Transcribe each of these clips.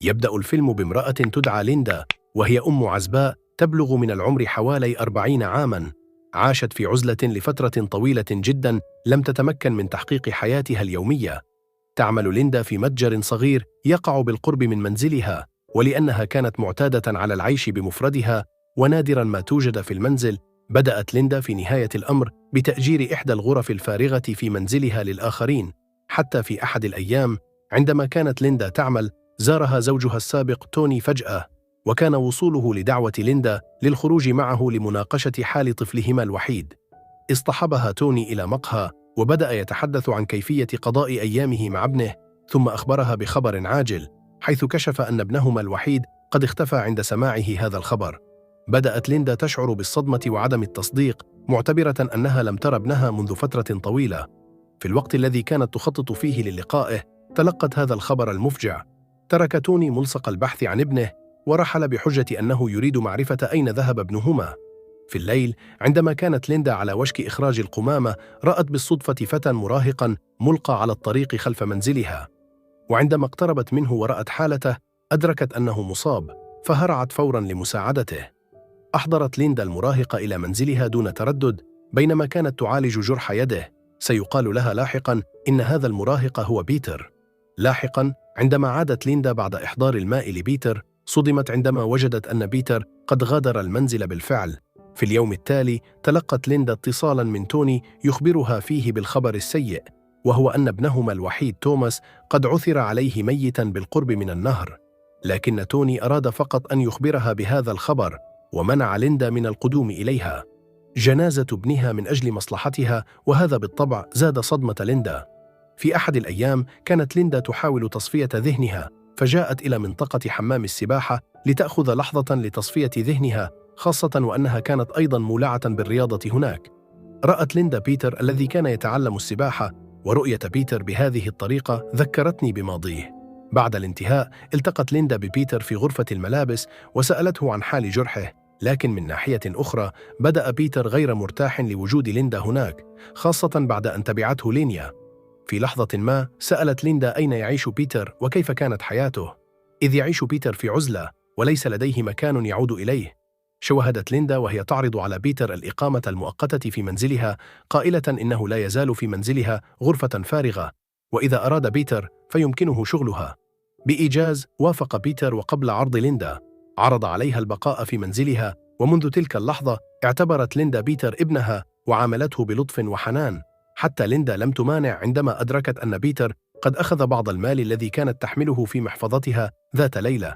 يبدأ الفيلم بامرأة تدعى ليندا، وهي أم عزباء تبلغ من العمر حوالي 40 عاماً. عاشت في عزلة لفترة طويلة جداً، لم تتمكن من تحقيق حياتها اليومية. تعمل ليندا في متجر صغير يقع بالقرب من منزلها، ولأنها كانت معتادة على العيش بمفردها ونادراً ما توجد في المنزل، بدأت ليندا في نهاية الأمر بتأجير إحدى الغرف الفارغة في منزلها للآخرين. حتى في أحد الأيام عندما كانت ليندا تعمل، زارها زوجها السابق توني فجأة، وكان وصوله لدعوة ليندا للخروج معه لمناقشة حال طفلهما الوحيد. اصطحبها توني إلى مقهى وبدأ يتحدث عن كيفية قضاء أيامه مع ابنه، ثم أخبرها بخبر عاجل، حيث كشف أن ابنهما الوحيد قد اختفى عند سماعه هذا الخبر. بدأت ليندا تشعر بالصدمة وعدم التصديق، معتبرة أنها لم ترى ابنها منذ فترة طويلة. في الوقت الذي كانت تخطط فيه للقائه، تلقت هذا الخبر المفجع. ترك توني ملصق البحث عن ابنه ورحل بحجة أنه يريد معرفة أين ذهب ابنهما. في الليل عندما كانت ليندا على وشك إخراج القمامة، رأت بالصدفة فتى مراهقا ملقى على الطريق خلف منزلها، وعندما اقتربت منه ورأت حالته أدركت أنه مصاب، فهرعت فورا لمساعدته. أحضرت ليندا المراهق إلى منزلها دون تردد، بينما كانت تعالج جرح يده. سيقال لها لاحقا إن هذا المراهق هو بيتر. لاحقا عندما عادت ليندا بعد إحضار الماء لبيتر، صدمت عندما وجدت أن بيتر قد غادر المنزل بالفعل. في اليوم التالي تلقت ليندا اتصالا من توني يخبرها فيه بالخبر السيء، وهو أن ابنهما الوحيد توماس قد عثر عليه ميتا بالقرب من النهر. لكن توني أراد فقط أن يخبرها بهذا الخبر، ومنع ليندا من القدوم إليها. جنازة ابنها من أجل مصلحتها، وهذا بالطبع زاد صدمة ليندا. في أحد الأيام كانت ليندا تحاول تصفية ذهنها، فجاءت إلى منطقة حمام السباحة لتأخذ لحظة لتصفية ذهنها، خاصة وأنها كانت أيضا مولعة بالرياضة هناك. رأت ليندا بيتر الذي كان يتعلم السباحة، ورؤية بيتر بهذه الطريقة ذكرتني بماضيه. بعد الانتهاء التقت ليندا ببيتر في غرفة الملابس وسألته عن حال جرحه، لكن من ناحية أخرى بدأ بيتر غير مرتاح لوجود ليندا هناك، خاصة بعد أن تبعته لينيا. في لحظة ما سألت ليندا أين يعيش بيتر وكيف كانت حياته، إذ يعيش بيتر في عزلة وليس لديه مكان يعود إليه. شوهدت ليندا وهي تعرض على بيتر الإقامة المؤقتة في منزلها، قائلة إنه لا يزال في منزلها غرفة فارغة، وإذا أراد بيتر فيمكنه شغلها. بإيجاز وافق بيتر، وقبل عرض ليندا عرض عليها البقاء في منزلها، ومنذ تلك اللحظة اعتبرت ليندا بيتر ابنها وعاملته بلطف وحنان. حتى ليندا لم تمانع عندما أدركت أن بيتر قد أخذ بعض المال الذي كانت تحمله في محفظتها ذات ليلة.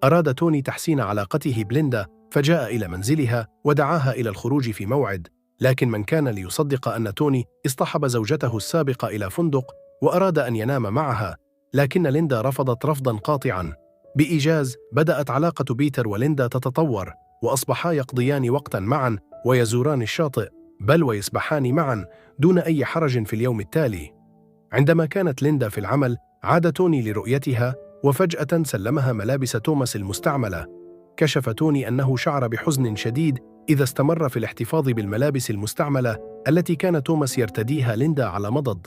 أراد توني تحسين علاقته بليندا، فجاء إلى منزلها ودعاها إلى الخروج في موعد، لكن من كان ليصدق أن توني اصطحب زوجته السابقة إلى فندق وأراد أن ينام معها، لكن ليندا رفضت رفضا قاطعا. بإيجاز بدأت علاقة بيتر وليندا تتطور، وأصبحا يقضيان وقتا معا ويزوران الشاطئ، بل ويسبحان معا دون أي حرج. في اليوم التالي عندما كانت ليندا في العمل، عاد توني لرؤيتها، وفجأة سلمها ملابس توماس المستعملة. كشف توني أنه شعر بحزن شديد إذا استمر في الاحتفاظ بالملابس المستعملة التي كان توماس يرتديها ليندا على مضض.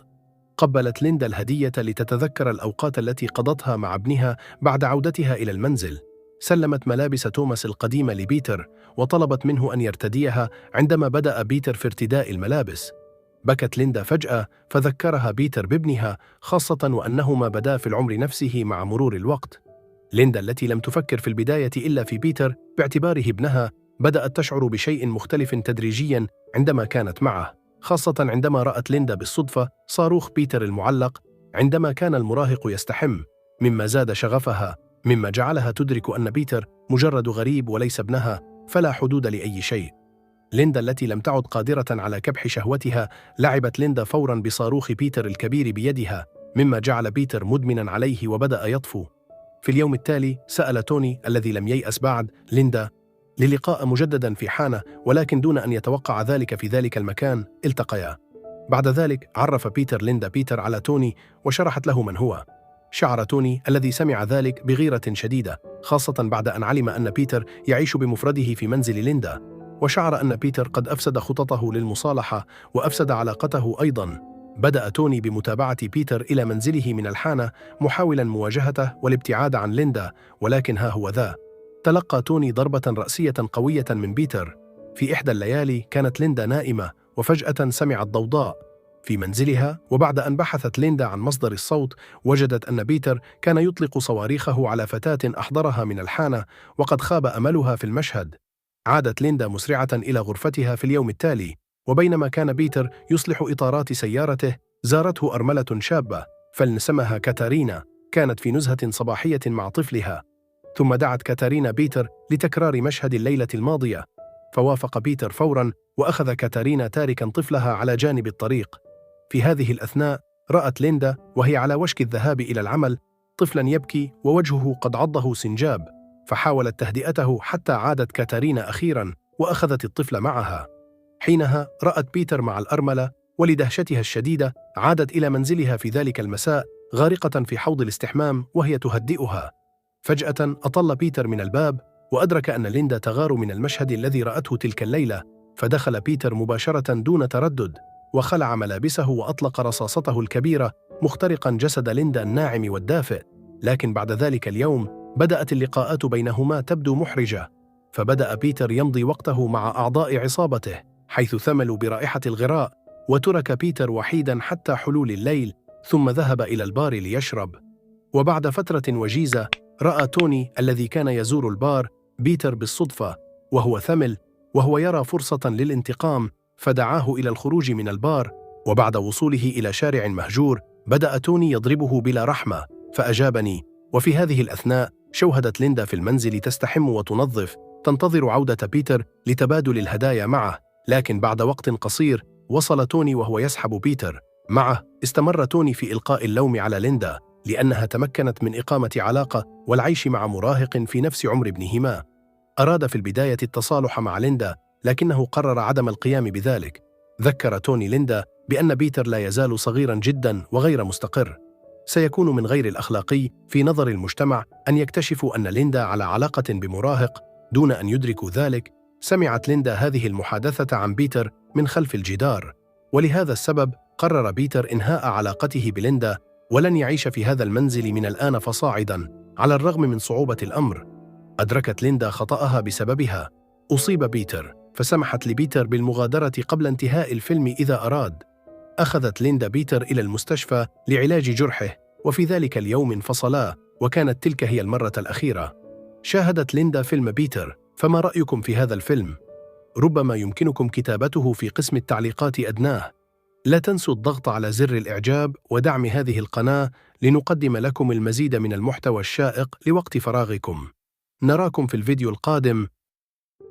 قبلت ليندا الهدية لتتذكر الأوقات التي قضتها مع ابنها بعد عودتها إلى المنزل. سلمت ملابس توماس القديمة لبيتر، وطلبت منه أن يرتديها عندما بدأ بيتر في ارتداء الملابس. بكت ليندا فجأة، فذكرها بيتر بابنها، خاصة وأنهما بدا في العمر نفسه مع مرور الوقت. ليندا التي لم تفكر في البداية إلا في بيتر باعتباره ابنها، بدأت تشعر بشيء مختلف تدريجيا عندما كانت معه، خاصة عندما رأت ليندا بالصدفة صاروخ بيتر المعلق عندما كان المراهق يستحم، مما زاد شغفها، مما جعلها تدرك أن بيتر مجرد غريب وليس ابنها، فلا حدود لأي شيء. ليندا التي لم تعد قادرة على كبح شهوتها، لعبت ليندا فورا بصاروخ بيتر الكبير بيدها، مما جعل بيتر مدمنا عليه وبدأ يطفو. في اليوم التالي سأل توني الذي لم ييأس بعد ليندا للقاء مجددا في حانة، ولكن دون أن يتوقع ذلك في ذلك المكان التقيا. بعد ذلك عرف ليندا بيتر على توني وشرحت له من هو. شعر توني الذي سمع ذلك بغيرة شديدة، خاصة بعد أن علم أن بيتر يعيش بمفرده في منزل ليندا، وشعر أن بيتر قد أفسد خططه للمصالحة وأفسد علاقته أيضا. بدأ توني بمتابعة بيتر إلى منزله من الحانة محاولاً مواجهته والابتعاد عن ليندا، ولكن ها هو ذا. تلقى توني ضربة رأسية قوية من بيتر. في إحدى الليالي كانت ليندا نائمة وفجأة سمعت ضوضاء في منزلها، وبعد أن بحثت ليندا عن مصدر الصوت وجدت أن بيتر كان يطلق صواريخه على فتاة أحضرها من الحانة، وقد خاب أملها في المشهد. عادت ليندا مسرعة إلى غرفتها في اليوم التالي، وبينما كان بيتر يصلح إطارات سيارته زارته أرملة شابة فلنسمها كاتارينا، كانت في نزهة صباحية مع طفلها. ثم دعت كاتارينا بيتر لتكرار مشهد الليلة الماضية، فوافق بيتر فوراً وأخذ كاتارينا تاركاً طفلها على جانب الطريق. في هذه الأثناء رأت ليندا وهي على وشك الذهاب إلى العمل طفلاً يبكي ووجهه قد عضه سنجاب، فحاولت تهدئته حتى عادت كاتارينا أخيراً وأخذت الطفل معها. حينها رأت بيتر مع الأرملة، ولدهشتها الشديدة عادت إلى منزلها في ذلك المساء غارقة في حوض الاستحمام وهي تهدئها. فجأة أطل بيتر من الباب وأدرك أن ليندا تغار من المشهد الذي رأته تلك الليلة، فدخل بيتر مباشرة دون تردد وخلع ملابسه وأطلق رصاصته الكبيرة مخترقا جسد ليندا الناعم والدافئ. لكن بعد ذلك اليوم بدأت اللقاءات بينهما تبدو محرجة، فبدأ بيتر يمضي وقته مع أعضاء عصابته حيث ثملوا برائحة الغراء، وترك بيتر وحيدا حتى حلول الليل، ثم ذهب إلى البار ليشرب. وبعد فترة وجيزة رأى توني الذي كان يزور البار بيتر بالصدفة وهو ثمل وهو يرى فرصة للانتقام، فدعاه إلى الخروج من البار. وبعد وصوله إلى شارع مهجور بدأ توني يضربه بلا رحمة فأجابني. وفي هذه الأثناء شوهدت ليندا في المنزل تستحم وتنظف، تنتظر عودة بيتر لتبادل الهدايا معه. لكن بعد وقت قصير وصل توني وهو يسحب بيتر معه. استمر توني في إلقاء اللوم على ليندا لأنها تمكنت من إقامة علاقة والعيش مع مراهق في نفس عمر ابنهما. أراد في البداية التصالح مع ليندا، لكنه قرر عدم القيام بذلك. ذكر توني ليندا بأن بيتر لا يزال صغيرا جدا وغير مستقر. سيكون من غير الأخلاقي في نظر المجتمع أن يكتشفوا أن ليندا على علاقة بمراهق دون أن يدركوا ذلك. سمعت ليندا هذه المحادثة عن بيتر من خلف الجدار، ولهذا السبب قرر بيتر إنهاء علاقته بليندا ولن يعيش في هذا المنزل من الآن فصاعدا. على الرغم من صعوبة الأمر أدركت ليندا خطأها بسببها. أصيب بيتر فسمحت لبيتر بالمغادرة قبل انتهاء الفيلم إذا أراد. أخذت ليندا بيتر إلى المستشفى لعلاج جرحه، وفي ذلك اليوم انفصلا، وكانت تلك هي المرة الأخيرة. شاهدت ليندا فيلم بيتر، فما رأيكم في هذا الفيلم؟ ربما يمكنكم كتابته في قسم التعليقات أدناه. لا تنسوا الضغط على زر الإعجاب ودعم هذه القناة لنقدم لكم المزيد من المحتوى الشائق لوقت فراغكم. نراكم في الفيديو القادم.